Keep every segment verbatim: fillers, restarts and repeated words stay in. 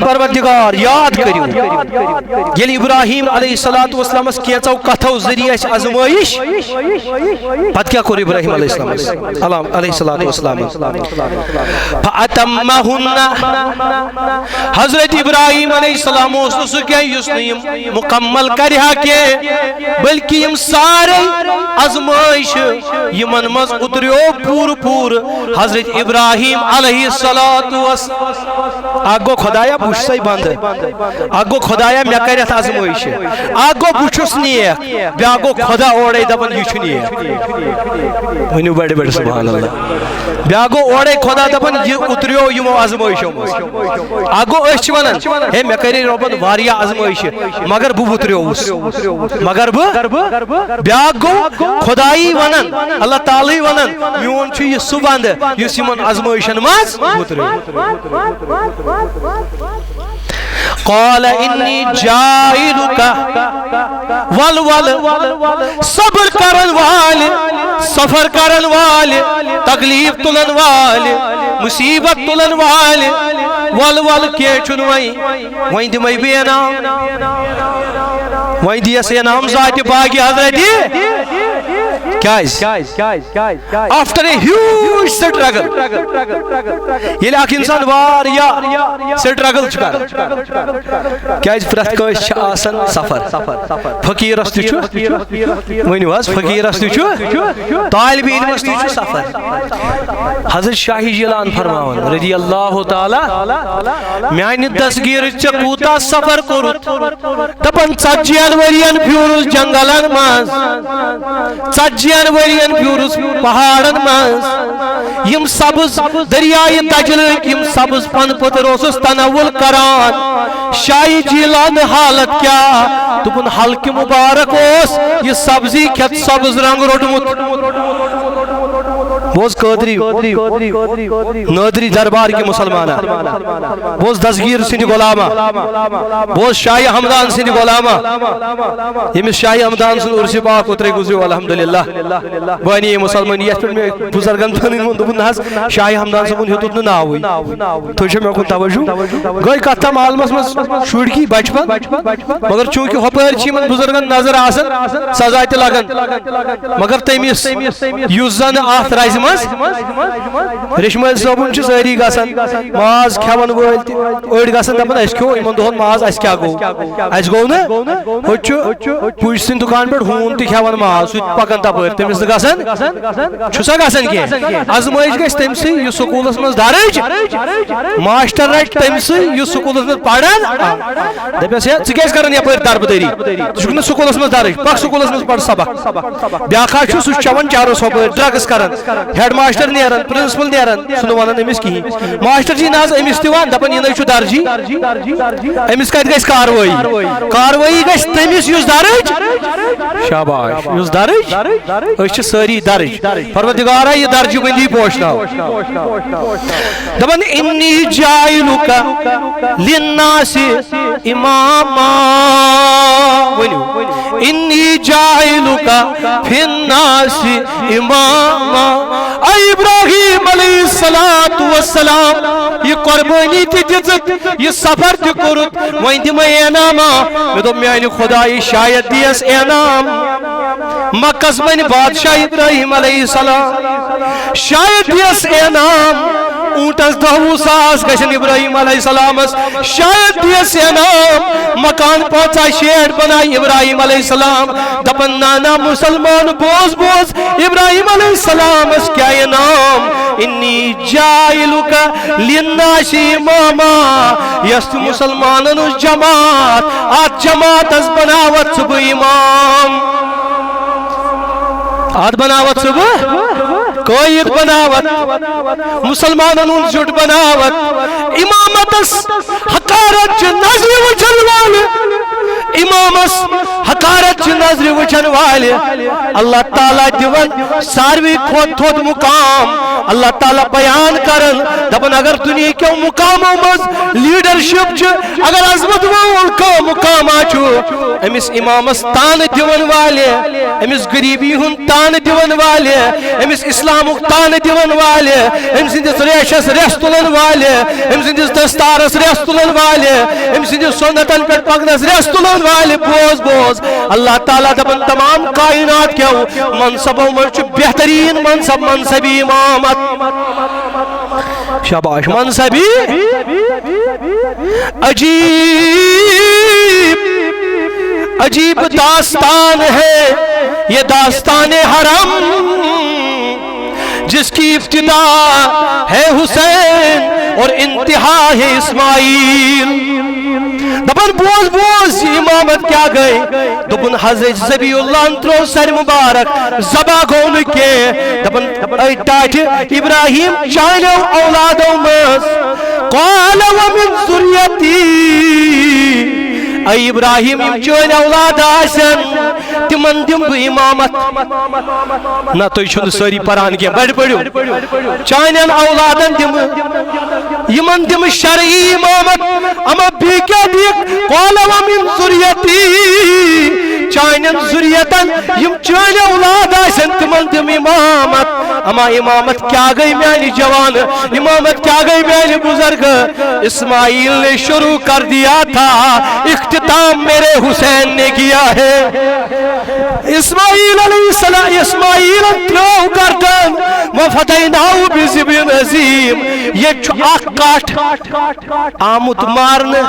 پروردگار، یاد کٔرِو، ییٚلہِ ابراہیم علیہ الصلوۃ والسلامس کینٛژو کتھو ذٔریعہٕ اَسہِ آزمٲیِش، پتہٕ کیٛاہ کوٚر ابراہیم علیہ السلامس؟ علام-، علیہ الصلوۃ والسلام۔ فَأَتَمَّهُنَّ۔ حضرت ابراہیم علیہ السلام اوس نہٕ سُہ کینٛہہ یُس نہٕ یِم مکمل کرِ ہا کینٛہہ، بلکہ یِم سارے آزمٲیشہٕ یِمن منٛز اُتریو پوٗرٕ پوٗرٕ حضرت ابراہیم علیہ الصلوۃ والسلام۔ اکھ گوٚو، خدایا، بہٕ چھُسے بندٕ۔ اکھ گوٚو، خدایا، مےٚ کرٮ۪تھ آزمٲیشہِ۔ اکھ گوٚو، بہٕ چھُس نیک۔ بیاکھ گوٚو، خدا اورے دپان، یہِ چھُ نیک۔ ؤنِو بڑِ بڑِ سبحان اللہ۔ بیاکھ گوٚو، اورے خدا دپان، یہِ اُتریو یِمو آزمٲیشو منٛز۔ اکھ گوٚو، أسۍ چھِ ونان، ہے، مےٚ کرے رۄبن واریاہ آزمٲیشہِ، مگر بہٕ وُتریووُس۔ مگر بہٕ، بیاکھ گوٚو، خدایی ونان، اللہ تعالیٰ ونان، میون چھُ یہِ سُہ بندٕ یُس یِمن آزمٲیشن منٛز وُتریو۔ قال انی جاعلک، ول ول، صبر کرن والہِ، سفر کرن والہِ، تکلیف تُلن والہِ، مصیبت تُلن والہِ، ول ول، کینٛہہ چھُنہٕ وۄنۍ، وۄنۍ دِمے بہٕ انعام، وۄنۍ دِیس انعام ذاتِ پاکہِ حضرت۔ کیٛازِ؟ After a huge struggle، ییٚلہِ اکھ انسان واریاہ struggle چھُ کران، کیٛازِ پرٛٮ۪تھ کٲنٛسہِ چھِ آسان سفر، فقیٖرس تہِ چھُ، ؤنِو حظ، فقیٖرس تہِ چھُ، طالبِ علمس تہِ چھُ سفر۔ حضرت شاہ جیلان فرماوان رضی اللہ تعالیٰ، میانہِ دستگیٖرٕچ ژےٚ کوٗتاہ سفر کوٚرُتھ؟ دپان، ژتجی ہن ؤرین پھیوٗرُس جنگلن منٛز، ژتجی ہن ؤرین پھیوٗرُس پہاڑن منٛز، یِم سبز دریائے دجلٕکۍ یِم سبز پن پٔتٕر اوسُس تناول کران۔ شاہ جیلان حالت کیٛاہ؟ دوٚپُن، حلقہٕ مبارک اوس یہِ سبزی کھٮ۪تھ سبز رنگ روٚٹمُت۔ بوز قٲدری، نٲدری دربار کہِ مسلمانہ۔ بوز دستگیر سٕنٛدِ غلامہ۔ بوز شاہ ہمدان سٕنٛدِ غلامہ۔ ییٚمِس شاہ ہمدان سُنٛد عرس پاک اوترے گُزریو، الحمدللہ۔ بٲنی مسلمان، یتھ پٮ۪ٹھ مےٚ بزرگن پنٕنۍ ووٚن، دوٚپُن، نہ حظ، شاہ ہمدان صٲبُن ہیوٚتُت نہٕ ناوٕے۔ تُہۍ چھِو مےٚ کُن توجہ؟ گٔے کتھ تام عالمس منٛز شُرۍ کی بچپن، مگر چوٗنٛکہِ ہۄپٲرۍ چھِ یِمن بُزرگن نظر آسان، سزا تہِ لگان۔ مگر تٔمِس یُس زن اتھ رزِ منٛز ریشمٲلۍ صٲبُن چھِ سٲری گژھان، ماز کھٮ۪ون وٲلۍ تہِ، أڑۍ گژھان دپان، اسہِ کھیوٚو یِمن دۄہن ماز، اسہِ کیٛاہ گوٚو؟ اسہِ گوٚو نہٕ؟ ہوٚتہِ چھُ پُج سٕنٛدِ دُکان پٮ۪ٹھ ہوٗن تہِ کھٮ۪وان ماز، سُہ تہِ پکان تپٲرۍ، تٔمِس نہٕ گژھان؟ چھُسا گژھان کینٛہہ؟ آزمٲیش گژھِ تٔمۍ سٕے یُس سکوٗلس منٛز درٕج، ماسٹر رٹہِ تٔمۍ سٕے یُس سکوٗلس منٛز پران۔ دپٮ۪س، ہے، ژٕ کیٛازِ کران یپٲرۍ دربٕدٔری؟ ژٕ چھُکھ نہٕ سکوٗلس منٛز درٕج، پکھ سکوٗلس منٛز پرٕ سبق۔ بیٛاکھ حظ چھُ، سُہ چھُ چٮ۪وان چرس ہۄپٲرۍ، ڈرگس کران۔ ہیڈ ماسٹر نیران، پرنسپل نیران، سُہ نہٕ ونان أمِس کِہیٖنۍ۔ ماسٹر جی نہ حظ أمِس تہِ ون، دپان، یہِ نَے چھُ درجی، أمِس کتہِ گژھِ کاروٲیی؟ کاروٲیی گژھِ تٔمِس یُس درٕج۔ شاباش، یُس درٕج۔ أسۍ چھِ سٲری درٕج۔ پروردگارا، یہِ درجہِ بندی پوشناو۔ دپان، انی جاعلک للناس اماما۔ ؤنِو، انی جاعلک فی الناس اماما۔ اے ابراہیم علیہ الصلوۃ والسلام، یہِ قربٲنی تہِ دِژٕتھ، یہِ سفر تہِ کوٚرُتھ، وۄنۍ دِمے انعاما۔ مےٚ دوٚپ، میانہِ خدایہِ، شاید دِیس انعام۔ مکس بنہِ بادشاہ ابراہیم علیہ السلام، شاید دِیس انعام۔ اوٗنٹس دہ وُہ ساس گژھن ابراہیم علیہ السلامس، شاید دِیس انعام۔ مکان پانٛژاہ شیٹھ بنایہِ ابراہیم علیہ السلام۔ دپان، نانا مسلمان، بوز، بوز، ابراہیم علیہ السلامس کیٛاہ انعام؟ انی جاعلک للناس اماما۔ یۄس تہِ مسلمانن ہٕنٛز جماعت، اتھ جماعتس بناوتھ ژٕ بہٕ امام۔ اتھ بناوتھ ژٕ بہٕ قٲید بناوتھ، مسلمانن ہُنٛد زیُٹھ بناوتھ۔ امامتس حقارت چہِ نظرِ وٕچھن والہِ، امامس حقارت کائنات چہِ نظرِ وٕچھن والہِ۔ اللہ تعالیٰ دِوان ساروی کھۄتہٕ تھوٚد مقام۔ اللہ تعالیٰ بیان کران، دپان، اگر دُنیہکیو مقامو منٛز لیڈرشپ چھِ، اگر عظمت وول کانٛہہ مقامہ چھُ، أمِس امامس تانہٕ دِوان والہِ، أمِس غریبی ہُنٛد تانہٕ دِوان والہِ، أمِس اسلامُک تانہٕ دِوان والہِ، أمۍ سٕنٛدِس ریشس ریس تُلن والہِ، أمۍ سٕنٛدِس دستارس ریس تُلن والہِ، أمۍ سٕنٛدِس سُنتن پٮ۪ٹھ پکنس ریس تُلن والہِ، بوز، بوز، اللہ تعالیٰ دپان، تمام کائنات کیو منصبو منٛز چھُ بہتریٖن منصب منصبِ امامت۔ شاباش، منصبِ عجیب، عجیب داستان ہے یہ داستانِ حرم، جس کی ابتدا ہے حسین اور انتہا ہے اسماعیل۔ دپان، بوز، بوز، یہِ امامت کیٛاہ گٔے؟ دوٚپُن، حضرت ذبیح اللہ ہن ترٛوو سرِ مبارک، ذبح گوٚو نہٕ کینٛہہ۔ دپان، اے ٹاٹھہِ ابراہیم، چانیو اولادو منٛز، قال ومن ذریتی، اے ابراہیم، یِم چٲنۍ اولاد آسن، تِمن دِمہٕ بہٕ امامت۔ نہ، تُہۍ چھِو نہٕ سٲری پران کینٛہہ، بڑِ پٔرِو۔ چانٮ۪ن اولادن دِمہٕ، یِمن دِمہٕ شرعی امامت۔ اما بیٚیہِ کیٛاہ دِکھ؟ قال ومن ذریتی، چانٮ۪ن ذریتن، یِم چٲنۍ اولاد آسن، تِمن دِمہٕ امامت۔ اما امامت کیٛاہ گٔے میانہِ جوان؟ امامت کیٛاہ گٔے میانہِ بزرگ؟ اسماعیل نے شروع کر دیا تھا، اختتام میرے حسین نے کیا ہے۔ اسماعیل علیہ السلام، اسماعیل ترٛوو گردن، وفدیناہ بذبح عظیم۔ ییٚتہِ چھُ اکھ کٹھ آمُت مارنہٕ۔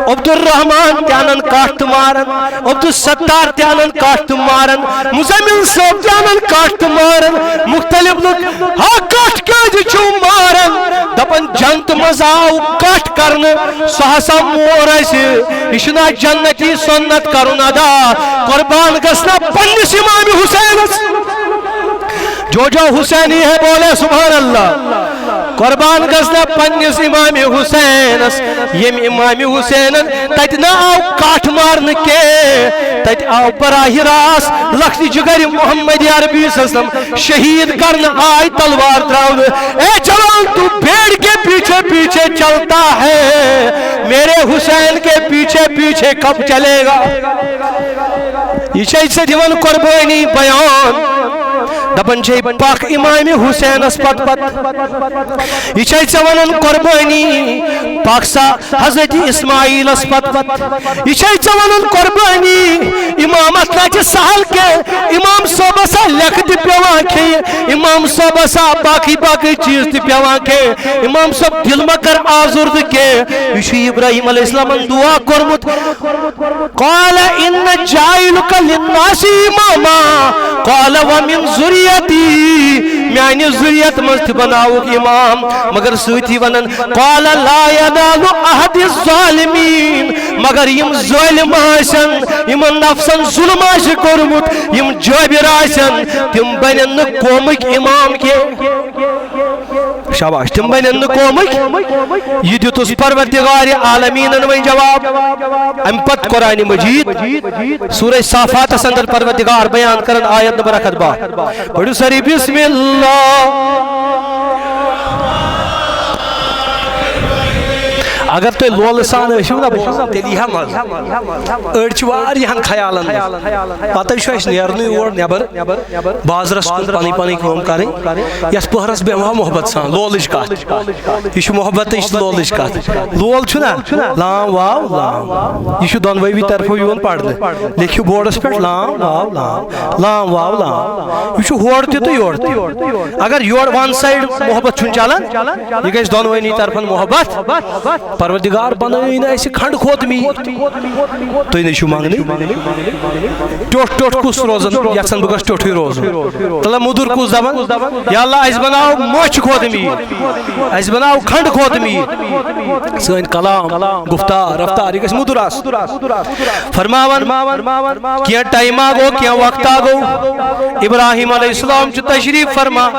عبدالرحمان تہِ انن کٹھ تہٕ مارن، عبدالستار تہِ انن کٹھ تہٕ مارن، مزمل صٲب تہِ انن کٹھ تہٕ مارن۔ مختلف لُکھ، ہا کٹھ کیازِ چھِو ماران؟ دپان، جنت منٛز آو کٹھ کرنہٕ، سُہ ہسا مور اسہِ۔ یہِ چھُنہ جنتی سنت کرُن ادا؟ قربان گژھنہ پننِس امام حسینس۔ جو جو حسینی ہے بولے سبحان اللہ۔ قربان گژھنہ پننِس امام حسینس، ییٚمۍ امام حسینن تتہِ نہ آو کٹھ مارنہٕ کینٛہہ، تتہِ آو براہ راست لخت جگر محمد عربی صلی اللہ علیہ وسلم شہید کرنہٕ آے تلوار تراونہٕ۔ اے جوان، تو بھیڑ کے پیچھے پیچھے چلتا ہے، میرے حسین کے پیچھے پیچھے کب چلے گا؟ یہ چھے ژےٚ دِوان قربٲنی بیان۔ دپان چھے پکھ امام حسینس پت پت۔ یہ چھے ژےٚ ونان قربٲنی، پکھ سا حضرت اسماعیلس پت پت۔ یہ چھے ژےٚ ونان قربٲنی، امامت نہ چھِ سہل کینٛہہ۔ امام صٲبس ہا لیکھہٕ تہِ پیوان کھیٚنہِ، امام صٲبس ہا باقٕے باقٕے چیٖز تہِ پیوان کھیٚنہِ۔ امام صٲب، دل مہ کر آزُردٕ کینٛہہ۔ یہِ چھُ ابراہیم علیہ السلامن دعا کوٚرمُت۔ قال ان جاعلک للناس اماما، قال ومن ذریتی، میانہِ ذریت منٛز تہِ بناوُکھ امام۔ مگر سۭتی ونان، قال لا ینال عہدی الظالمین، مگر یِم ظٲلم آسن، یِمن نفسن ظلم آسہِ کوٚرمُت، یِم جٲبر آسن، تِم بنن نہٕ قومٕکۍ امام کینٛہہ۔ شاباش، تِم بنن نہٕ قومٕکۍ۔ یہِ دیُتُس پروردگار عالمیٖنن وۄنۍ جواب۔ امہِ پتہٕ قرآن مجید، سورہ صافاتس اندر پروردگار بیان کران آیت نمبر اکھ ہتھ باہ۔ پٔرِو سٲری، بسم اللہ۔ اگر تُہۍ لولہٕ سان ٲسِو نا بوزان، تیٚلہِ یی ہا مزٕ۔ أڑۍ چھِ واریاہن خیالن منٛز۔ پتہٕ چھُ اَسہِ نیرنُے اور نٮ۪بر، بازرس کُن پنٕنۍ پنٕنۍ کٲم کرٕنۍ۔ یتھ پٔہرس بیٚہمہٕ ہا محبت سان، لولٕچ کتھ۔ یہِ چھُ محبتٕچ تہٕ لولٕچ کتھ۔ لول چھُنہ لام واو لام، یہِ چھُ دۄنوَے طرفو یِوان پرنہٕ۔ لیکھِو بورڈس پٮ۪ٹھ لام واو لام، لام واو لام۔ یہِ چھُ ہورٕ تہِ تہٕ یورٕ تہِ۔ اگر یورٕ one side محبت چھُنہٕ چلان، یہِ گژھِ دۄنوٕنی طرفن محبت۔ پروردگار بنٲوٕے نہٕ اَسہِ کھنڈ کھوتہٕ میٖر۔ تُہۍ نے چھِو منٛگنٕے۔ ٹیوٚٹھ ٹیوٚٹھ کُس روزان یژھان بہٕ گژھٕ ٹیوٚٹھُے روزُن؟ تلہ مُدُر کُس دپان، یا اللہ، اَسہِ بناو مۄچھ کھوتہٕ میٖر، اَسہِ بناو کھنڈ کھوتہٕ میٖر۔ سٲنۍ کلام، گفتار، رفتار، یہِ گژھِ مُدُر آسُن۔ فرماوان، کینٛہہ ٹایما گوٚو، کینٛہہ وقتا گوٚو، ابراہیم علیہ السلام چھُ تشریف فرما۔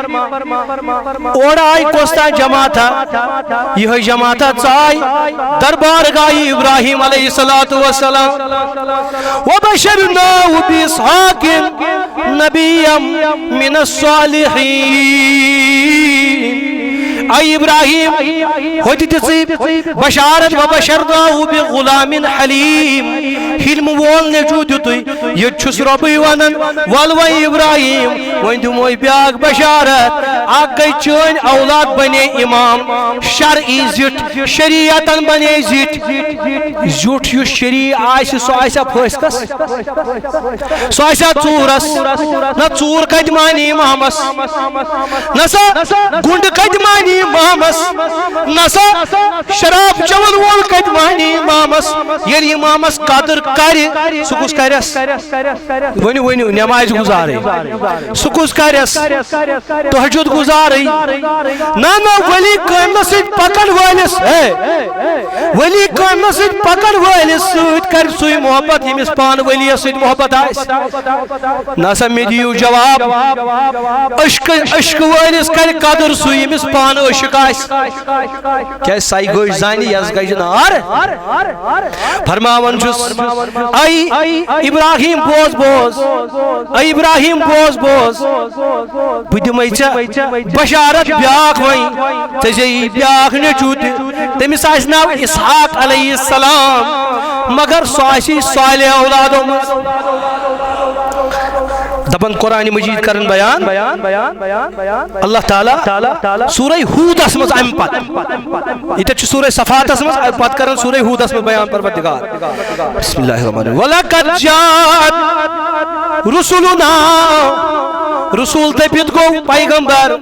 اورٕ آے کۄس تام جماعتھا، یِہوٚے جماعتھا ژاے۔ دربارگاہ ابراہیم علیہ الصلوۃ والسلام۔ وبشرناه باسحاق نبيا من الصالحين۔ اے ابراہیم، ہوٚتہِ دِژٕے بشارت، وبشرناه بغلام حليم، حلم وول نیٚچو دیُتُے۔ ییٚتہِ چھُس رۄبٕے ونان، ول وۄنۍ ابراہیم، وۄنۍ دِموے بیاکھ بشارت، اکھ گٔے چٲنۍ اولاد بنے امام، شرعی زِٹھ، شریعتن بنے زِٹھ۔ زیُٹھ یُس شریع آسہِ، سُہ آسہِ ہا پھٲسۍ کس؟ سُہ آسہِ ہا ژوٗرس؟ نہ، ژوٗر کتہِ مانہِ امامس؟ نہ سا، گُنڈٕ کتہِ مانہِ امامس؟ نہ سا، شراب چٮ۪وَن وول کتہِ مانہِ امامس؟ ییٚلہِ امامس قدر کرِ، سُہ کُس کرٮ۪س؟ ؤنِو، ؤنِو، نمازِ گُزارٕے۔ سُہ کُس کرٮ۪س؟ تہجد گُزارٕے۔ نہ، نہ، ولی کٲمِلس سۭتۍ پکن وٲلِس، ہے، ولی کٲمِلس سۭتۍ پکن وٲلِس سۭتۍ کرِ سُے محبت، ییٚمِس پانہٕ ولیس سۭتۍ محبت آسہِ۔ نہ سا، مےٚ دِیِو جواب۔ عشق، عشق وٲلِس کرِ قدر سُے، ییٚمِس پانہٕ عشق آسہِ۔ کیازِ سۄے گٔج زنہِ، یس گٔج نار۔ فرماوان چھُس، اے ابراہیم، بوز، بوز، اے ابراہیم، بوز، بوز، بہٕ دِمے ژےٚ بشارت بیاکھ وۄنۍ، ژےٚ زیٚیی بیاکھ نیٚچو تہِ، تٔمِس آسہِ ناو اسحاق علیہ السلام، مگر سُہ آسی صالح اولادو منٛز۔ دپان قرآن مجید کرن بیان، اللہ تعالیٰ سورہ ہودس منٛز امہِ پتہٕ، ییٚتٮ۪تھ چھُ سورہ صفاتس منٛز، امہِ پتہٕ کرن سورہ ہودس منٛز بیان پروردگار۔ بسم اللہ الرحمن الرحیم۔ ولقد جاءت رسلنا، رسول دٔپِتھ گوٚو پیغمبر،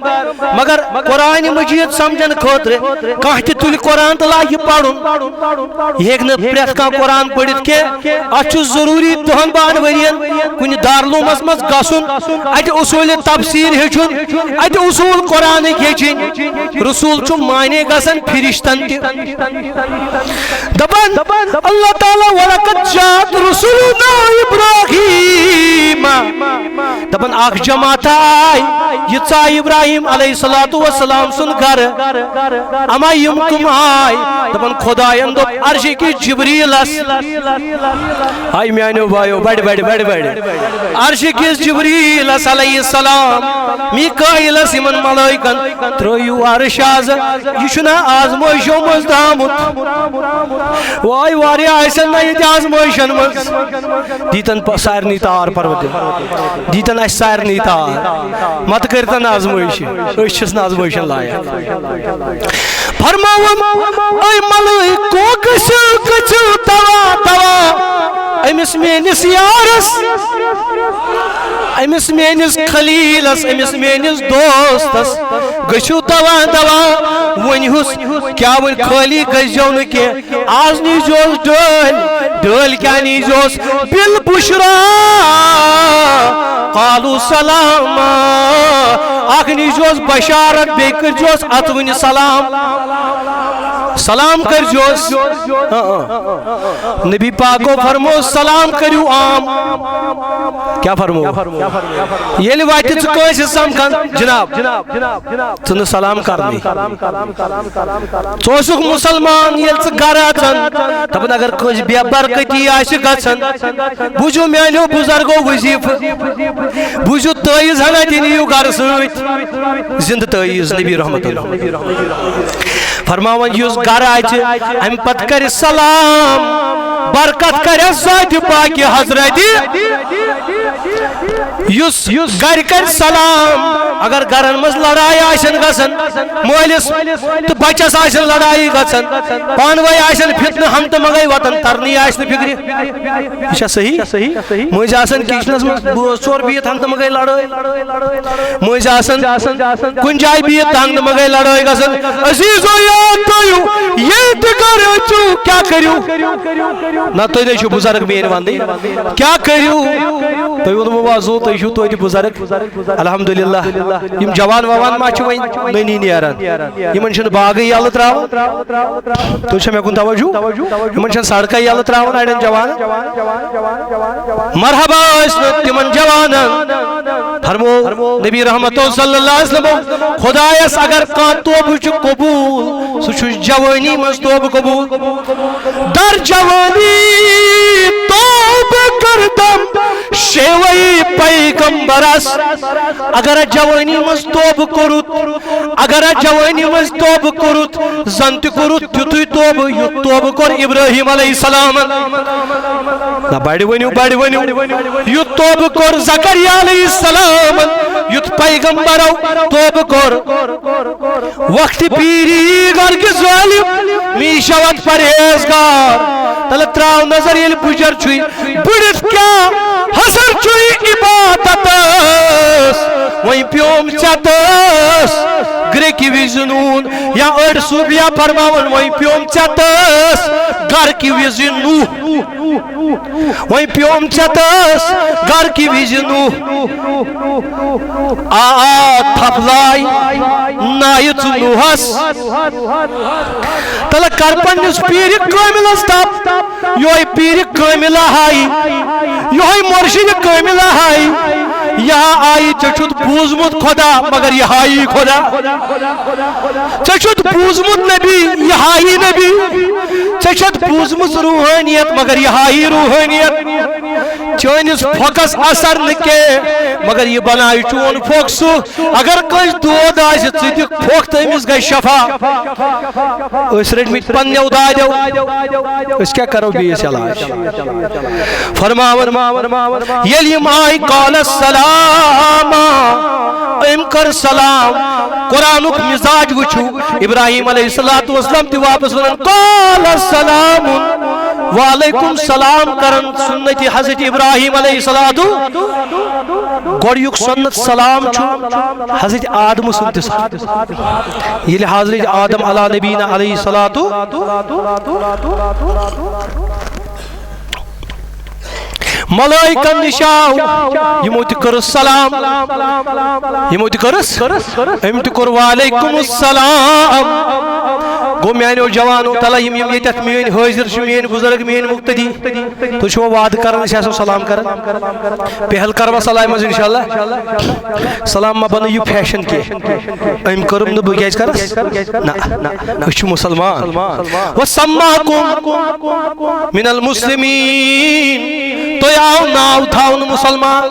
مگر قرآن مجید سمجھن خٲطرٕ کانٛہہ تہِ تُلہِ قرآن تہٕ لاگہِ پرُن، یہِ ہیٚکہِ نہٕ پرٛٮ۪تھ کانٛہہ قرآن پٔرِتھ کینٛہہ۔ اتھ چھُ ضروٗری دہن باہن ؤرین کُنہِ دارالعلومس منٛز گژھُن، اتہِ اصوٗلِ تفسیٖر ہیٚچھُن، اتہِ اصوٗل قرآنٕکۍ ہیٚچھِنۍ۔ رسول چھُ معنی گژھان فرشتن تہِ۔ دپان اللہ تعالیٰ، "ولقد جاءت رسلنا ابراہیم"۔ دپان اکھ جماعت آے، یہِ ژاے ابراہیم علیہ الصلوۃ والسلام سُنٛد گرٕ۔ اما یِم کم آے؟ دپان خداین دوٚپ عرشہِ کِس جبریلس، ہاے میانیو بایو، بڑِ، بڑِ، بڑِ، بڑِ۔ عرشہِ کِس جبریلس علیہ السلام، میکائیلس، یِمن ملائکن، ترٲیِو عرش آز، یہِ چھُنہ آزمٲیشو منٛز درٛامُت؟ واے، واریاہ آسن نہ ییٚتہِ آزمٲیشن منٛز۔ دیٖتن پ-، سارنٕے تار پروردگار۔ دیٖتن اسہِ سارنٕے تار۔ متہٕ کٔرۍتن آزمٲیشہِ۔ أسۍ چھِس نہٕ آزمٲیشن لایق۔ فرماوُن، اے ملائکو، گٔژھِو، گٔژھِو دوا دوا أمِس میٲنِس یارس، أمِس میٲنِس خلیلس، أمِس میٲنِس دوستس، گٔژھِو دوا دوا۔ وۄنۍ ہُس کیٛاہ، وۄنۍ خٲلی گٔژھۍزیو نہٕ کینٛہہ۔ آز نیٖزیوس ڈٲلۍ، ڈٲلۍ کیٛاہ نیٖزیوس؟ بالبشریٰ قالوا سلاما۔ اکھ نیٖزیوس بشارت، بیٚیہِ کٔرۍزیوس اتوٕنہِ سلام۔ سلام کٔرۍزیوس۔ اۭں، اۭں۔ نبی پاکو فرمو، سلام کٔرِو عام۔ کیٛاہ فرمو؟ ییٚلہِ وتہِ ژٕ کٲنٛسہِ سمکھان، جناب، ژٕ نہٕ سلام کرنٕے۔ ژٕ اوسُکھ مُسلمان، ییٚلہِ ژٕ گرٕ اژان، دپان اگر کٲنٛسہِ بے برکتی آسہِ گژھان، بوٗزِو میانیو بُزرگو وظیفہٕ، بوٗزِو تعویذ ہنا تہِ نِیِو گرٕ سۭتۍ، زندٕ تعویذ نبی رحمت اللہ۔ فرماوان یُس گرٕ اژِ، امہِ پتہٕ کرِ سلام، برکت کرٮ۪س ذاتِ پاکہِ حضرتِ۔ یُس، یُس گرِ کرِ سلام، اگر گرن منٛز لڑایہِ آسن گژھان، مٲلِس تہٕ بچس آسن لڑایہِ گژھان، پانہٕ ؤنۍ آسن فتنہٕ، ہم تہٕ منگے وطن ترنٕے آسہِ نہٕ فکرِ۔ یہِ چھا صحیح؟ مٔنٛزۍ آسان کچنس منٛز بٲژ ژور بِہِتھ، ہم تہٕ منگے لڑٲے۔ مٔنٛزۍ آسان کُنہِ جایہِ بِہِتھ، ہم تہٕ منگے لڑٲے گژھان۔ عزیزو، یاد تھٲیِو، ییٚلہِ تہِ گرٕ أژِو، کیٛاہ کٔرِو؟ نہ، تُہۍ نے چھِو بُزرگ میٲنۍ وننٕے۔ کیٛاہ کٔرِو؟ تۄہہِ ووٚنمو وازو، تُہۍ چھِو توتہِ بُزرگ۔ الحمدللہ، یِم جوان ووان ما چھِ وۄنۍ نٔنی نیران؟ یِمن چھِنہٕ باغٕے یَلہٕ ترٛاوان۔ تُہۍ چھا مےٚ کُن توجہ؟ یِمن چھَنہٕ سڑکے یَلہٕ ترٛاوان اَڑٮ۪ن جوانن۔ مرحبا ٲسۍ نہٕ تِمن جوانن۔ فرمو نبی رحمتو صلی اللہ علیہ وسلم، خدایس اگر کانٛہہ توبہٕ چھُ قبول، سُہ چھُ جوانی منٛز توبہٕ قبول۔ در جوانی توبہٕ کردم شیوہی پیغمبرس۔ اگر جوانی منٛز توبہٕ کوٚرُتھ، اگر جوانی منٛز توبہٕ کوٚرُتھ، زن تہِ کوٚرُتھ تیُتھُے توبہٕ، یُتھ توبہٕ کوٚر ابراہیم علیہ السلامن۔ نہ، بڑِ ؤنِو، بڑِ ؤنِو۔ یُتھ توبہٕ کوٚر زکریا علیہ السلامن، یُتھ پیغمبرو توبہٕ کوٚر۔ وقت پیری گرگ ظالم، میشوت پرہیزگار۔ تلہٕ تراو نظر ییٚلہِ بُجر چھُے، بُڑِتھ کیٛاہ حسر چھُے عبادتس۔ وۄنۍ پیوم ژےٚ تس گرٛیکہِ وِزِ نوٗن، یا أڑۍ صوٗفیا فرماوان، وۄنۍ پیوم ژےٚ تس گرکہِ وِزِ نوٗح۔ وۄنۍ پیوم ژےٚ تس گرکہِ وِزِ نوٗح۔ آ، آ، تھپھ لاے نایہِ ژٕ نوٗحس۔ تلہٕ کر پننِس پیٖرِ کٲمِلس تھپھ، یۄہے پیٖرِ کٲمِلہ ہاے، یۄہے مرشدِ کٲمِلہ ہاے۔ یہِ ہا آیی، ژےٚ چھُتھ بوٗزمُت خدا، مگر یہِ ہایی خدا۔ ژےٚ چھُتھ بوٗزمُت نبی، یہِ ہایی نبی۔ ژےٚ چھَتھ بوٗزمٕژ روحٲنیت، مگر یہِ ہایی روحٲنیت۔ چٲنِس پھۄکس اثر نہٕ کینٛہہ، مگر یہِ بنایہِ چون پھۄکھ سُہ۔ اگر کٲنٛسہِ دود آسہِ، ژٕ دِکھ پھۄکھ تہٕ أمِس گژھِ شفا۔ أسۍ رٔٹۍ مٕتۍ پننیو دادیو، أسۍ کیٛاہ کرو بیٚیِس علاج؟ فرماوان، ییٚلہِ یِم آیہِ، قال السلام، أمۍ کٔر سلام۔ قرآنُک مزاج وٕچھِو، ابراہیم علیہ الصلوۃ والسلام تہِ واپس ونان، قال السلام، وعلیکم سلام کران۔ سنت حضرت ابراہیم علیہ الصلوۃ، گۄڈٕنیُک سنت سلام چھُ حضرت آدم سُنٛد تہِ سلام۔ ییٚلہِ حضرت آدم علی نبینا علیہ الصلوۃ، ملائکن نِش آو، یِمو تہِ کٔرٕس سلام، یِمو تہِ کٔرٕس، أمۍ تہِ کوٚر وعلیکم السلام۔ گوٚو میانیو جوانو، تلہ یِم، یِم ییٚتٮ۪تھ میٲنۍ حٲضِر چھِ، میٲنۍ بُزرگ، میٲنۍ مقتدی، تُہۍ چھِوا وعدٕ کران أسۍ آسو سلام کران؟ پہل کروا سلامہِ منٛز انشاءاللہ۔ سلام ما بنٲیِو فیشن کینٛہہ۔ أمۍ کٔرٕم نہٕ، بہٕ کیٛازِ کَرَس؟ نہ، أسۍ چھِ مُسلمان۔ وَسَمَّاكُم مِنَ الْمُسْلِمِينَ۔ تۄہہِ آو ناو تھاونہٕ مُسلمان۔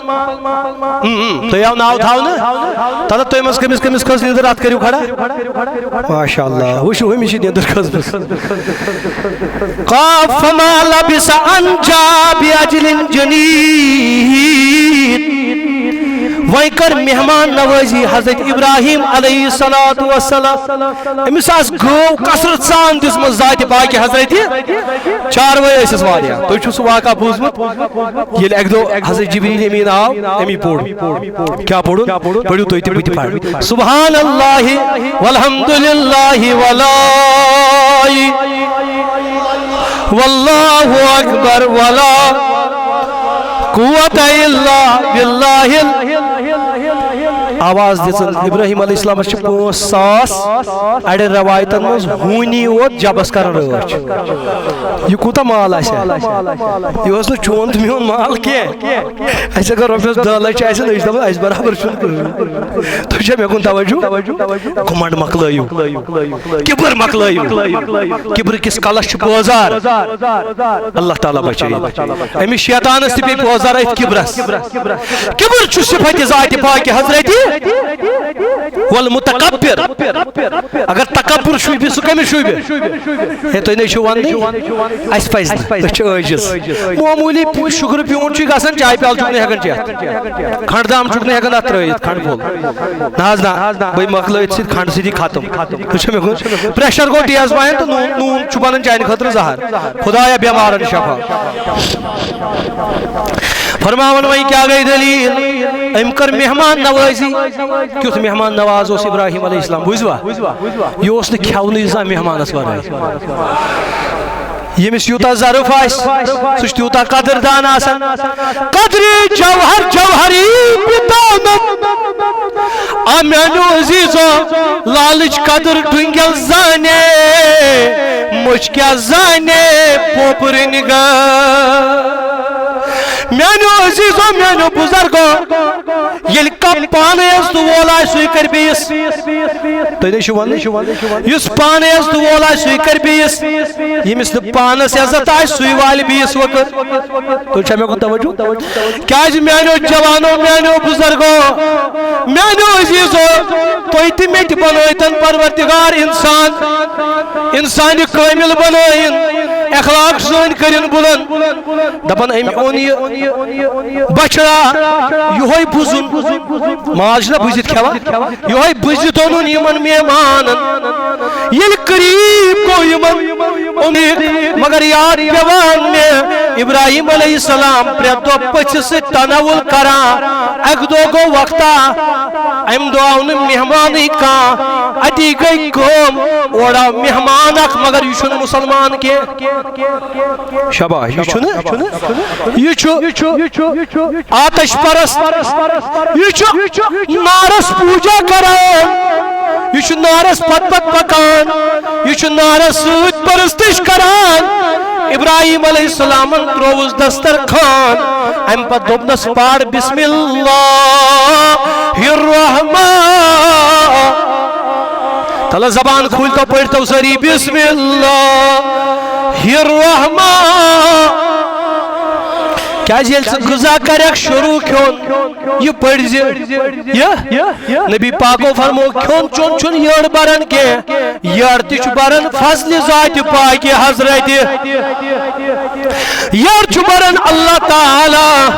اۭں، اۭں، تۄہہِ آو ناو تھاونہٕ۔ تَلہٕ تۄہہِ منٛز کٔمِس کٔمِس کھٔژ نِندٕر، اَتھ کٔرِو کھڑا۔ ماشاء اللہ، وٕچھِو، ہُمِس چھِ نِندٕر کھٔژمٕژ۔ قاف فما لبث ان جاء بعجل جدید۔ وۄنۍ کٔر مہمان نوازی حضرت ابراہیم علیہ الصلوۃ والسلام۔ أمِس آس گٲو کثرت سان دِژمٕژ ذاتِ پاکہِ حضرتِ۔ چاروٲے ٲسِس واریاہ۔ تُہۍ چھِو سُہ واقعہ بوٗزمُت؟ ییٚلہِ اَکہِ دۄہ حضرت جبریل امین آو، أمی پوٚر۔ کیٛاہ پوٚرُن؟ پٔرِو تُہۍ تہِ، بہٕ تہِ پَرٕ۔ سبحان اللہ والحمد للہ ولا، واللہ اکبر ولا قوت الا باللہ۔ آواز دِژٕن۔ ابراہیم علیہ السلامس چھِ پانٛژھ ساس، اَڑٮ۪ن رٮ۪وایتن منٛز ہوٗنی یوت جبس کران رٲچھ۔ یہِ کوٗتاہ مال آسہِ ہا؟ یہِ اوس نہٕ چون تہٕ میون مال کینٛہہ۔ اَسہِ اگر رۄپیَس دَہ لَچھ آسن، أسۍ دَپو، اَسہِ برابر چھُنہٕ کٕہٕنۍ۔ تُہۍ چھا مےٚ کُن توجہ؟ گُمنٛڈ مۄکلٲیِو۔ کِبر مۄکلٲیِو۔ کِبرٕ کِس کلس چھُ پٲزار۔ اللہ تعالیٰ بچٲیِن۔ أمِس شیطانس تہِ پیٚیہِ پٲزار أتھۍ کِبرس۔ کِبر چھُ صفت ذاتِ پاکہِ حضرتِ۔ والمتکبر۔ اگر تکبر شوٗبہِ، سُہ کٔمِس شوٗبہِ؟ ہے، تُہۍ نے چھِو وننٕے، اَسہِ پَزِ نہٕ، أسۍ چھِ عٲجِز۔ معموٗلی شُگرٕ پیوٗنٛت چھُے گژھان، چایہِ پیالہٕ چھُکھ نہٕ ہٮ۪کان چٮ۪تھ، کھنٛڈٕ دام چھُکھ نہٕ ہٮ۪کان اَتھ ترٛٲوِتھ، کھنٛڈٕ پھوٚل۔ نہ حظ نہ، بٔے مۄکلٲوِتھ سۭتۍ کھنٛڈٕ سۭتی ختم۔ وٕچھ مےٚ کُن، پریشر گوٚو تیز پہن تہٕ نوٗن، نوٗن چھُ بنان چانہِ خٲطرٕ زہر۔ خدایا، بٮ۪مارن شفا۔ فرماوان وۄنۍ کیٛاہ گٔے دٔلیٖل؟ أمۍ کٔر مہمان نوٲزی۔ کیُتھ مہمان نواز اوس ابراہیم علیہ السلام، بوٗزوا؟ یہِ اوس نہٕ کھٮ۪ونٕے زانٛہہ مہمانس ورٲے۔ ییٚمِس یوٗتاہ ظرف آسہِ، سُہ چھُ تیوٗتاہ قدردان آسان۔ قدرِ جوہر جوہری بدانم، آ میانیو عزیزو، لالٕچ قدر ٹُنگل زانے، مُچھ کیٛاہ زانے پوپرٕنۍ گٔر۔ میانیو عزیزو، میانیو بزرگو، ییٚلہِ کانٛہہ پانہٕ عزتہٕ وول آسہِ، سُے کرِ بیٚیِس۔ تُہۍ نے چھِو ونان، یُس پانہٕ عزتہٕ وول آسہِ، سُے کرِ بیٚیِس۔ ییٚمِس نہٕ پانس عزت آسہِ، سُے والہِ بیٚیِس وقت۔ تُہۍ چھا مےٚ کُن توجہ؟ کیازِ میانیو جوانو، میانیو بزرگو، میانیو عزیزو، تُہۍ تہِ مےٚ تہِ بنٲوتن پروردگار انسان، انسانِ کٲمل بنٲیِن، اخلاق سٲنۍ کٔرِن بلند۔ دپان أمۍ اوٚن یہِ بچھڑا، یِہوٚے بُزُن، ماز چھُنہ بُزِتھ کھٮ۪وان، یِہوٚے بُزِتھ اوٚنُن یِمن مہمانن۔ ییٚلہِ قریب گوٚو یِمن، اوٚنُکھ، مگر یاد پٮ۪وان مےٚ، ابراہیم علیہ السلام پرٛٮ۪تھ دۄہ پٔژھِس سۭتۍ تناول کران۔ اکہِ دۄہ گوٚو وقتا، امہِ دۄہ آو نہٕ مہمانٕے کانٛہہ۔ اتی گٔے کٲم، اورٕ آو مہمان اکھ، مگر یہِ چھُنہٕ مُسلمان کینٛہہ۔ شاباش، یہِ چھُنہٕ، یہِ چھُ آتش پرست، یہِ چھُ نارس پوجا کران، یہِ چھُ نارس پتہٕ پتہٕ پکان، یہِ چھُ نارس سۭتۍ پرستش کران۔ ابراہیم علیہ السلامن ترووُس دسترخوان، امہِ پتہٕ دوٚپنس، پار بسم اللہ الرحمن۔ تلہ زبان کھول تو، پٔرۍ تو سٲری، بسم اللہ الرحمن۔ کیازِ ییٚلہِ ژٕ غذا کرکھ شروع کھیوٚن، یہِ پٔرۍ زِ، یہِ نبی پاکو فرمو، کھیوٚن چیوٚن چھُنہٕ یٔڑ بران کینٛہہ، یٔڑ تہِ چھُ بران فضلِ ذاتِ پاکہِ حضرتِ۔ یٔڑ چھُ بران اللہ تعالیٰ۔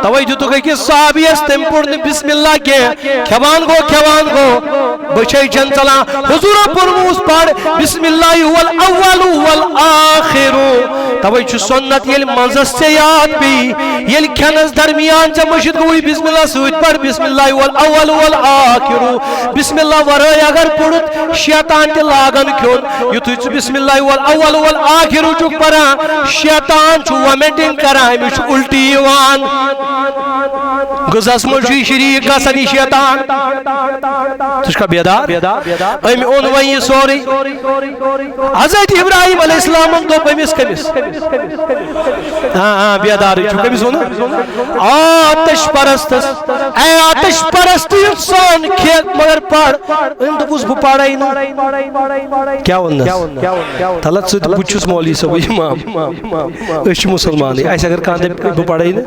توے دِتُکھ أکِس صحابیَس، تٔمۍ پوٚر نہٕ بسم اللہ کینٛہہ۔ کھٮ۪وان گوٚو، کھٮ۪وان گوٚو، بٔچھے چھَن ژلان۔ حضوٗرو پوٚرمُت، پَر بسم اللہ هو الأول والآخر۔ توے چھُ سُنت، ییٚلہِ منٛزس ژےٚ یاد پیٚیہِ، ییٚلہِ کھٮ۪نس درمیان ژےٚ مٔشِتھ گوٚوُے بسم اللہ سۭتۍ، پَر بسم اللہ هو الأول والآخر۔ بسم اللہ ورٲے اگر پوٚرُتھ، شیطان تہِ لاگان کھیوٚن۔ یُتھُے ژٕ بسم اللہ والآخر چھُکھ پران، شیطان چھُ وامٹنگ کران، أمِس چھُ الٹی یِوان۔ غذاہس منٛز چھُ یہِ شریٖک گژھان، یہِ شیطان۔ ژٕ چھُکھا بیدار؟ أمۍ اوٚن وۄنۍ یہِ سورُے۔ حضرت ابراہیم علیہ السلامن دوٚپ أمِس، کٔمِس؟ آ، آ، بیدارٕے چھُ۔ کٔمِس ووٚنُن؟ آتش پرستس۔ اے آتش پرست انسان، کھے مگر پَر۔ أمۍ دوٚپُس، بہٕ پَرَے نہٕ۔ کیٛاہ ووٚننَس؟ تَلہٕ ژٕ تہٕ بہٕ چھُس مولوی صٲبٕے اِمام۔ أسۍ چھِ مُسلمانٕے۔ اَسہِ اگر کانٛہہ دَپہِ، بہٕ پَرَے نہٕ،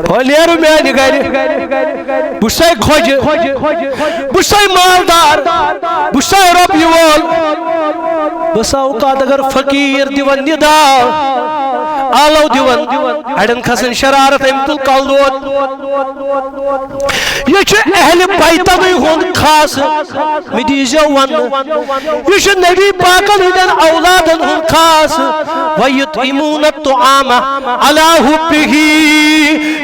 ہو نیرو میٛانہِ گَرِ۔ بہٕ چھُسَے خۄجہِ۔ بہٕ چھُسَے مالدار۔ بہٕ چھُسَے رۄپیہِ وول۔ بہٕ سا اوقات اگر فقیٖر دِوان نِدا، آلو دِوان، اَڑٮ۪ن کھسان شرارت، أمۍ تُل کَلہٕ دود۔ یہِ چھُ اہلِ بیتنٕے ہُنٛد خاص، مےٚ دیٖزیو وننہٕ۔ یہِ چھُ نبی پاکن ہٕنٛدٮ۪ن اولادن ہُنٛد خاص۔ وَيُطْعِمُونَ الطَّعَامَ عَلَىٰ حُبِّهِ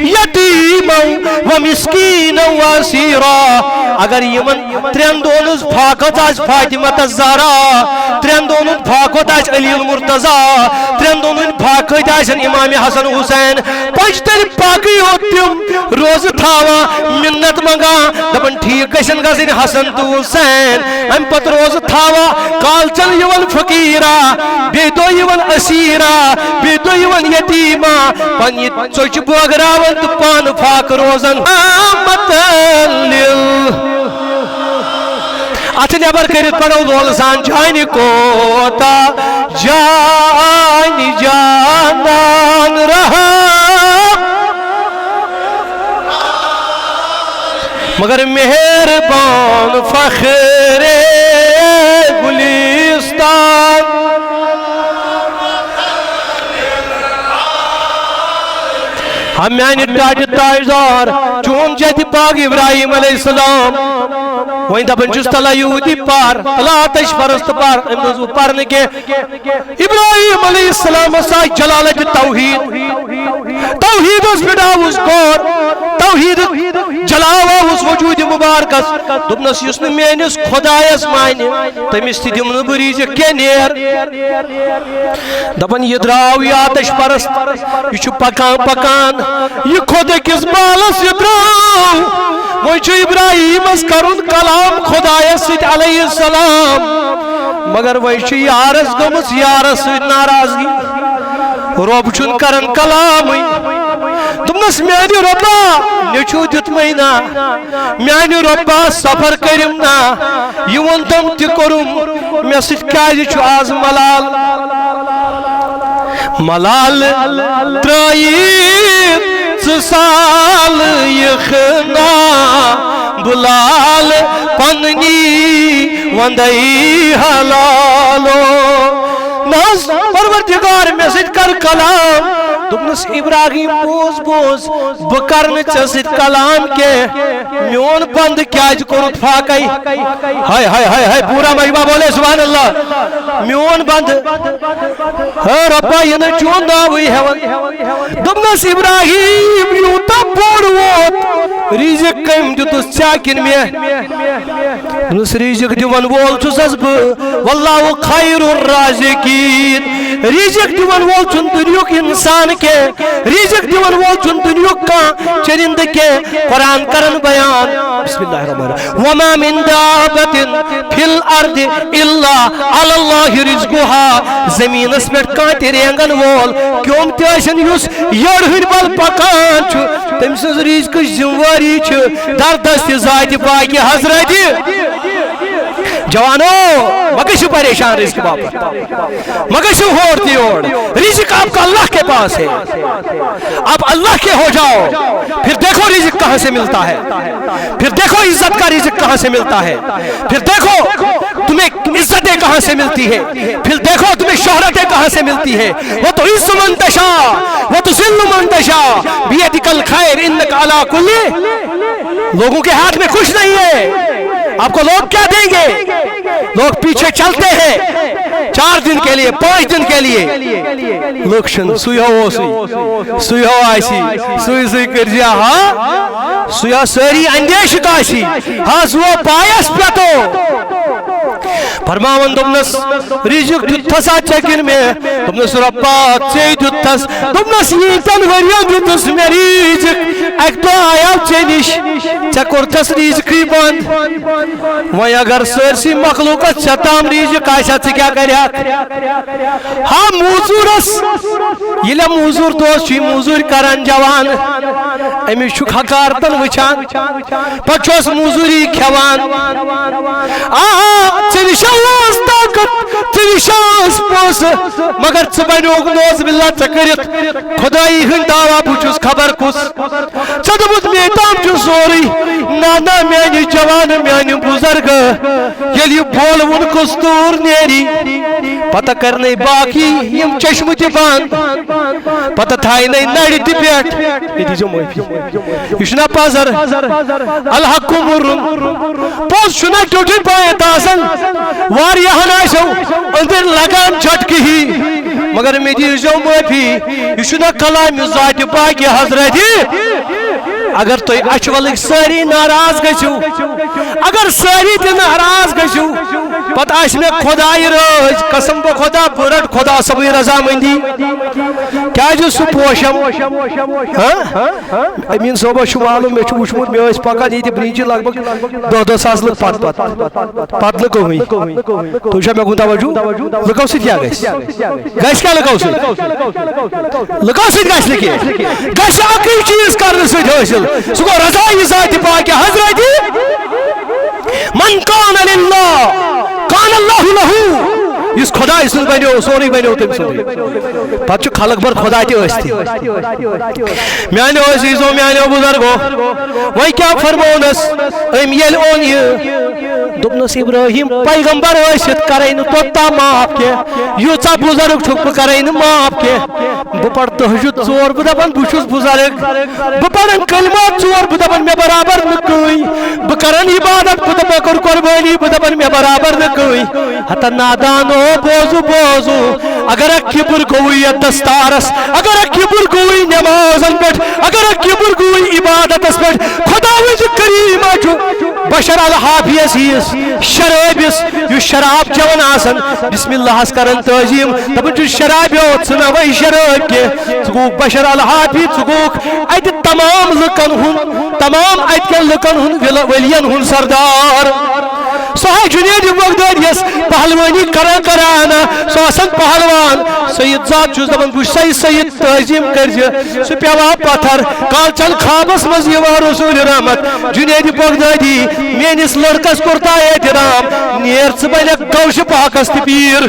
يَتِيمًا وَمِسْكِينًا وَأَسِيرًا۔ اگر یِمن ترٛٮ۪ن دۄہن ہٕنٛز فاقت آسہِ فاطمہ الزہرا، ترٛٮ۪ن دۄہن ہُنٛد فاقت آسہِ علی المرتضیٰ، ترٛٮ۪ن دۄہن ہٕنٛدۍ فاقت آسن امام حسن حسین، پنجتن باقٕے یوت تِم روزٕ تھاوان، مِنت منٛگان، دَپان، ٹھیٖک گژھن گژھٕنۍ حسن تہٕ حسین۔ اَمہِ پتہٕ روزٕ تھاوان، کالچن یِوان فقیٖرا، بیٚیہِ دۄہ یِوان اسیٖرا، بیٚیہِ دۄہ یِوان یتیٖما، پننہِ ژۄچہِ بٲگراوان تہٕ پانہٕ فاقہٕ روزان۔ رحمتاً لِل۔ اتھٕ نٮ۪بر کٔرِتھ پرو لولہٕ سان، جانہِ کوتاہ جانہِ جانان رحم۔ مگر مہربان فخر گلستان۔ ہم میانہِ ٹاٹہِ تاجدار، چون جدِ پاک ابراہیم علیہ السلام۔ وۄنۍ دپان چھُس، تلا یہودی پر، تلا آتش پرست پر، أمۍ دوٚپُس، بہٕ پرنہٕ کینٛہہ۔ ابراہیم علیہ السلام آسہِ جلالت توحید، توحیدس پٮ۪ٹھ آوُس غور، توحید جلاو آوُس وجود مبارکس۔ دوٚپنس، یُس نہٕ میٲنِس خدایس مانہِ، تٔمِس تہِ دِمہٕ نہٕ بہٕ رِزق کینٛہہ، نیر۔ دپان، یہِ درٛاو یہِ آتش پرست، یہِ چھُ پکان پکان، یہِ کھوٚت أکِس بالس، یہِ درٛاو۔ وۄنۍ چھُ ابراہیمس کرُن کلام خدایس سۭتۍ علیہ السلام، مگر وۄنۍ چھُ یارس گٔمٕژ یارس سۭتۍ ناراضگی۔ رۄب چھُنہٕ کران کلامٕے۔ دوٚپنَس، "میانہِ رۄبا، نیٚچوٗ دیُتمَے نا، میانہِ رۄبا، سفر کٔرِم نا، یہِ ووٚن تٔمۍ تہِ کوٚرُم، مےٚ سۭتۍ کیازِ چھُ آز ملال؟" ملال ترٲیِتھ ژٕ سال یِکھ نا، بلال پننی وندے حلالو۔ نہ حظ، پروردگار، مےٚ سۭتۍ کر کلام۔ دوٚپنَس، "ابراہیم، بوز، بوز، بہٕ کرٕ نہٕ ژےٚ سۭتۍ کلام کینٛہہ۔ میون بندٕ کیازِ کوٚرُتھ فاقے؟" ہاے، ہاے، ہاے، ہاے، پوٗرٕ مجمع بولے سبحان اللہ۔ میون بندٕ، ہا رۄبا، یہِ نہٕ چون ناوٕے ہٮ۪وان۔ دوٚپنَس، "ابراہیم، یوٗتاہ بوٚڑ ووت، رِزِق کٔمۍ دیُتُس، ژےٚ کِنہٕ مےٚ؟" دوٚپنَس، "رِزِق دِوَن وول چھُسَس بہٕ، واللہ خیر الرازقین۔ رِزِق دِوَن وول چھُنہٕ دُنیُک اِنسان کینٛہہ، رِزِق دِوَن وول چھُنہٕ دُنیُک کانٛہہ چٔرِندٕ کینٛہہ۔" قرآن کرن بیان۔ بسم اللہ الرحمن الرحیم۔ "وما من دابة في الأرض إلا على الله رزقها۔" زمینس پٮ۪ٹھ کانٛہہ تہِ رینگن وول کیوٚم تہِ ٲسِن، یُس یٔڑ ہٕنٛدۍ بل پکان چھُ، تٔمۍ سٕنٛز رِزقٕچ ذمہٕ وٲری چھِ در دست ذاتِ پاکہِ حضرتِ۔ جوانو، مہ گژھِو پریشان رِزقہٕ باپتھ، مہ گژھِو ہور تہٕ یور۔ رِزق آپ کا اللہ کے پاس ہے، آپ اللہ کے ہو جاؤ، پھر دیکھو رزق کہاں سے ملتا ہے، پھر دیکھو عزت کا رزق کہاں سے ملتا ہے، پھر دیکھو تمہیں عزتیں کہاں سے ملتی ہے، پھر دیکھو تمہیں شہرتیں کہاں سے ملتی ہے۔ وتعز من تشاء وتذل من تشاء، بیدک الخیر انک علی کل، لوگوں کے ہاتھ میں کچھ نہیں ہے، آپ کو لوگ کیا دیں گے؟ لوگ پیچھے چلتے ہیں چار دن کے لیے، پانچ دن کے لیے۔ لوگ چھن سُے ہو اوسُے، سُے ہو آسی، سُے سُے کٔرزِ ہا، سُے ہا سٲری اندیشہِ کاسی، ہا سُہ ہو پایس پٮ۪تو۔ فرماوان دوٚپنس، رِزق دیُتتھسا ژےٚ کِنہٕ مےٚ؟ دوٚپنس، رۄبا، ژےٚ دیُتتھس۔ دوٚپنس، ییٖتٮ۪ن ؤرین دیُتُس مےٚ رِزق، اکہِ دۄہ آیاو ژےٚ نِش، ژےٚ کوٚرتھس رِزقٕے بنٛد۔ وۄنۍ اگر سٲرسٕے مخلوقس ژےٚ تام رِزق آسہِ ہا، ژٕ کیٛاہ کرِہکھ؟ ہا موزوٗرس، ییٚلہِ موزوٗر دوس چھُ موزوٗرۍ کران جوان، أمِس چھُکھ حقارتن وٕچھان، پتہٕ چھُس موزوٗری کھٮ۪وان۔ آ، ژےٚ نِش اوس طاقت، ژےٚ نِش اوس پونٛسہٕ، مگر ژٕ بنیوکھ نعوذ باللہ ژےٚ کٔرِتھ خۄدایی ہٕنٛدۍ دعوا بہٕ چھُس خبر کُس۔ ژےٚ دوٚپُتھ مے تام چھُ سورُے۔ نہ، نہ، میانہِ جوان، میانہِ بُزرگ، ییٚلہِ یہِ بولوُن کستوٗر نیری، پتہٕ کرنَے باقی یِم چشمہٕ تہِ بنٛد، پتہٕ تھاینَے نرِ تہِ پٮ۪ٹھ۔ یہِ دیٖزیو معٲفی۔ یہِ چھُنہ پزر؟ الحق مُرُن۔ پوٚز چھُنہ ٹیوٚٹھُے پٲیِتھ آسان؟ واریاہن آسیو أنٛدٕرۍ لگان جھٹکہٕ ہی، مگر مےٚ دیٖزیو معٲفی۔ یہِ چھُنہ کلامِ ذاتِ پاکہِ حضرتِ؟ اگر تُہۍ اچھولٕکۍ سٲری ناراض گٔژھِو، اگر سٲری تہِ ناراض گٔژھِو، پتہٕ آسہِ مےٚ خۄدایہِ رٲضۍ، قسم بہٕ خۄدا، بہٕ رٹہٕ خۄدا صٲبٕنۍ رضامندی۔ کیازِ سُہ پوشم؟ ہاں؟ امین صٲبس چھُ معلوم، مےٚ چھُ وُچھمُت، مےٚ ٲسۍ پکان ییٚتہِ برٛنٛجہِ لگ بگ دہ دہ ساس لُکھ پتہٕ پتہٕ، پتہٕ نہٕ کٕہٕنۍ۔ تُہۍ چھا مےٚ کُن توجہ؟ لُکو سۭتۍ کیٛاہ گژھِ؟ گژھِ کیٛاہ لُکو سۭتۍ؟ لُکو سۭتۍ گژھِ نہٕ کینٛہہ۔ گژھِ اکٕے چیٖز کرنہٕ سۭتۍ حٲصِل، سُہ گوٚو رضایہِ ذاتِ پاکہِ حضرتِ۔ من کان للہ کان اللہ لہو۔ یُس خۄداے سُنٛد بنیو، سورُے بنیو تٔمۍ سُنٛدُے۔ پتہٕ چھُ خلق بر خۄدا تہِ ٲسۍتھٕے۔ میانیو عزیزو، میانیو بزرگو، وۄنۍ کیٛاہ فرمونس؟ أمۍ ییٚلہِ اوٚن یہِ، دوٚپنس، ابراہیم پیغمبر ٲسِتھ کرے نہٕ توٚتام معاف کینٛہہ، یوٗژاہ بزرگ چھُکھ، بہٕ کرے نہٕ معاف کینٛہہ۔ بہٕ پرٕ تہجد ژور، بہٕ دپان بہٕ چھُس بزرگ، بہٕ پرن کلمات ژور، بہٕ دپان مےٚ برابر نہٕ کٕہٕنۍ، بہٕ کرن عبادت، بہٕ دپان کر قربانی، بہٕ دپان مےٚ برابر نہٕ کٕہٕنۍ۔ ہتا نادانو، بوزو، بوزو، اگر اکھ کبر گوٚوُے یتھ دستارس، اگر اکھ کبر گوٚوُے نمازن پٮ۪ٹھ، اگر اکھ کبر گوٚوُے عبادتس پٮ۪ٹھ، خداوند کریمہ چھُ بشر الحافیس ہِوِس شرٲبِس، یُس شراب چٮ۪وان آسان، بسم اللہس کران تعظیم، دپان چھُ، شرابیو، ژٕ نہ وے شرٲبۍ کینٛہہ، ژٕ گوٚوُکھ بشر الحافی، ژٕ گوٚوُکھ اتہِ تمام لُکن ہُنٛد، تمام اتہِ کٮ۪ن لُکن ہُنٛد ول-، ؤلین ہُنٛد سردار۔ سُہ ہا جنید بغدادیس پہلوٲنی کران کران، سُہ آسان پہلوان۔ سید زاد چھُس دپان، بہٕ چھُسے سید، تعظیم کٔرزِ۔ سُہ پیوان پتھر، کالچن خوابس منٛز یِوان رسول رحمت، جنید بغدادی، میٲنِس لڑکس کوٚرتا احترام، نیر ژٕ بنکھ غوث پاکس تہِ پیٖر۔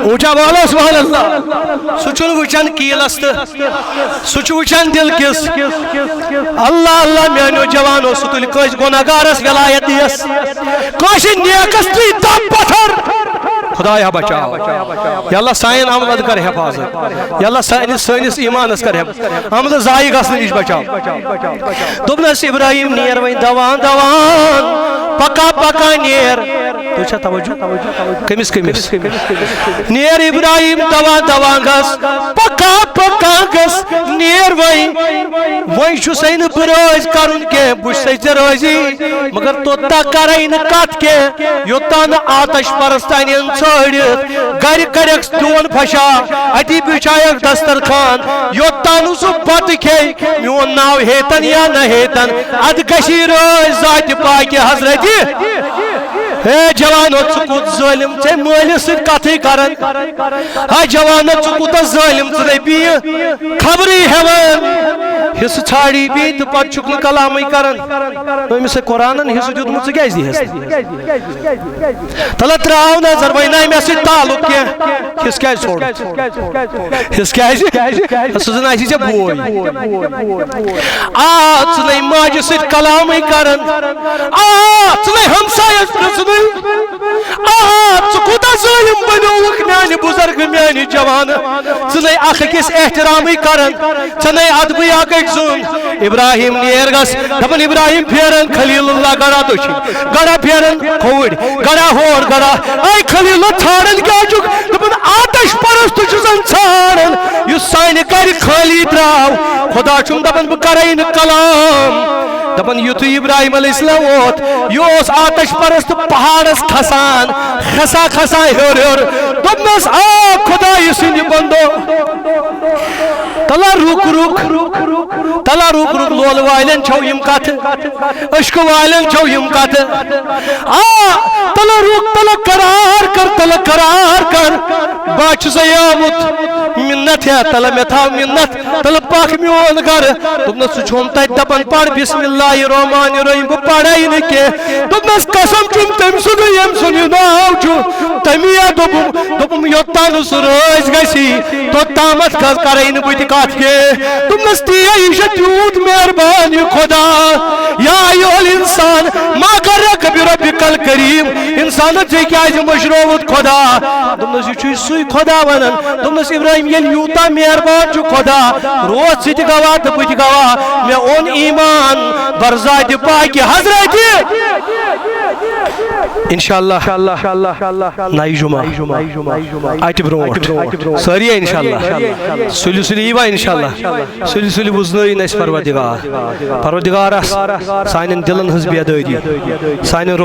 اونچا والو سبحان اللہ۔ سُہ چھُنہٕ وٕچھان کیٖلس تہٕ سُہ چھُ وٕچھان دِل کِس۔ اللہ اللہ میانیو جوانو، سُہ تُلہِ کٲنٛسہِ گۄناہگارس ولایت دِیس، کٲنٛسہِ نیکس تُلہِ دب پتھر۔ خدایا بچاو۔ یا اللہ سانٮ۪ن عملن کر حفاظت۔ یا اللہ سٲنِس، سٲنِس ایمانس کر حفاظت۔ عملہٕ ضایع گژھنہٕ نِش بچاو۔ دوٚپنس، ابراہیم نیر وۄنۍ دوان دوان، پکان پکان نیر۔ تُہۍ چھا توجہ؟ کٔمِس کٔمِس؟ نیر ابراہیم دوان دوان گژھ، پکان پکان گژھ، نیر وۄنۍ۔ وۄنۍ چھُسے نہٕ بہٕ رٲضۍ کرُن کینٛہہ، بہٕ چھُسے ژےٚ رٲضی، مگر توٚتام کرے نہٕ کتھ کینٛہہ، یوٚتام نہٕ آتش پرستانٮ۪ن ژھٲنٛڈِتھ گرِ کرکھ چون پھشا، اتی بچھایکھ دسترخوان، یوٚتام نہٕ سُہ بتہٕ کھیٚیہِ، میون ناو ہیتن یا نہ ہیتن، ادٕ گژھی رٲضۍ ذاتِ پاکہِ حضرتِ۔ ہے جوانو، ژٕ کوٗت ظٲلِم، ژےٚ مٲلِس سۭتۍ کتھٕے کران۔ ہا جوانو، ژٕ کوٗتاہ ظٲلِم، ژٕ نے بیٚیہِ خبرٕے ہٮ۪وان۔ حصہٕ ژھانٛڈی بیٚیہِ تہٕ پتہٕ چھُکھ نہٕ کلامٕے کران۔ أمِس ہے قرآنن حصہٕ دیُتمُت، ژٕ کیازِ دِہس نہٕ؟ تلہ تراو نظر، وۄنۍ نہ مےٚ سۭتۍ تعلق کینٛہہ۔ حصہٕ کیازِ ژھوڑ؟ حصہٕ کیازِ؟ سُہ زن آسی ژےٚ بوے۔ آ، ژٕ نے ماجہِ سۭتۍ کلامٕے کران۔ آ، ژٕ نے ہمسایس پرژھنٕے۔ آ، ژٕ کوٗتاہ ظٲلِم بنیووُکھ میانہِ بزرگ، میانہِ جوان۔ ژٕ نے اکھ أکِس احترامٕے کران، ژٕ نے ادبٕے اکھ أکۍ سُنٛد۔ ابراہیم نیر گژھ، دپان ابراہیم پھیرن خلیل اللہ گڑا دٔچھِنۍ، گڑا پھیرن کھووٕرۍ، گڑا ہور، گڑا۔ اے خلیل اللہ، ژھانڈان کیٛاہ چھُکھ؟ دپان آتش پرست چھُ زن ژھانڈان، یُس سانہِ گرِ خٲلی درٛاو۔ خدا چھُم دپان بہٕ کرے نہٕ کلام۔ دپان یُتھُے ابراہیم علیہ السلام ووت، یہِ اوس آتش پرست پہاڑس کھسان، کھسان کھسان ہیوٚر ہیوٚر۔ دوٚپنس، آ خدایہِ سٕنٛدِ بندو، تلہ رُک رُک، تلہ رُک رُک، لولہٕ والٮ۪ن چھو یِم کتھٕ، عشقہٕ والٮ۪ن چھو یِم کتھٕ۔ آ، تلہ رُک، تلہ قرار کر، تلہ قرار کر۔ بہٕ چھُسے آمُت منت ہٮ۪تھ، تلہ مےٚ تھاو منت، تلہ پکھ میون گرٕ۔ دوٚپنس، ژٕ چھُم تتہِ دپان، پرٕ بسم اللہ الرحمن الرحیم، بہٕ پرے نہٕ کینٛہہ۔ دوٚپنس، قسم چھُم تٔمۍ سُنٛدُے، ییٚمۍ سُنٛد یہِ ناو چھُ، تٔمی ہا دوٚپُم۔ دوٚپُم، یوٚتام نہٕ سُہ رٲضۍ گژھی، توٚتامتھ کر-، کرے نہٕ بہٕ تہِ کتھ کینٛہہ۔ دوٚپنس، تی ہا، یہِ چھا تیوٗت مہربان یہِ خدا۔ یا ایھا الانسان ما غرک بربک الکریم۔ انسانو، ژےٚ کیازِ مٔشرووُتھ خدا؟ دوٚپنس، یہِ چھُے سُے خدا ونان۔ دوٚپنس، ابراہیم، ییٚلہِ یوٗتاہ مہربان چھُ خدا، روز ژٕ تہِ گواہ تہٕ بہٕ تہِ گواہ، مےٚ اوٚن ایمان بر ذاتِ پاکہِ حضرتِ۔ انشاءاللہ نَیہِ جمعہ اَتہِ برونٛٹھ سٲری انشاءاللہ۔ سُلہِ سُلہِ یی وۄنۍ انشاءاللہ۔ سُلہِ سُلہِ وُزنٲیِن اَسہِ پروردگار۔ پروردگارس سانٮ۪ن دِلن ہٕنٛز بیدٲری، سانٮ۪ن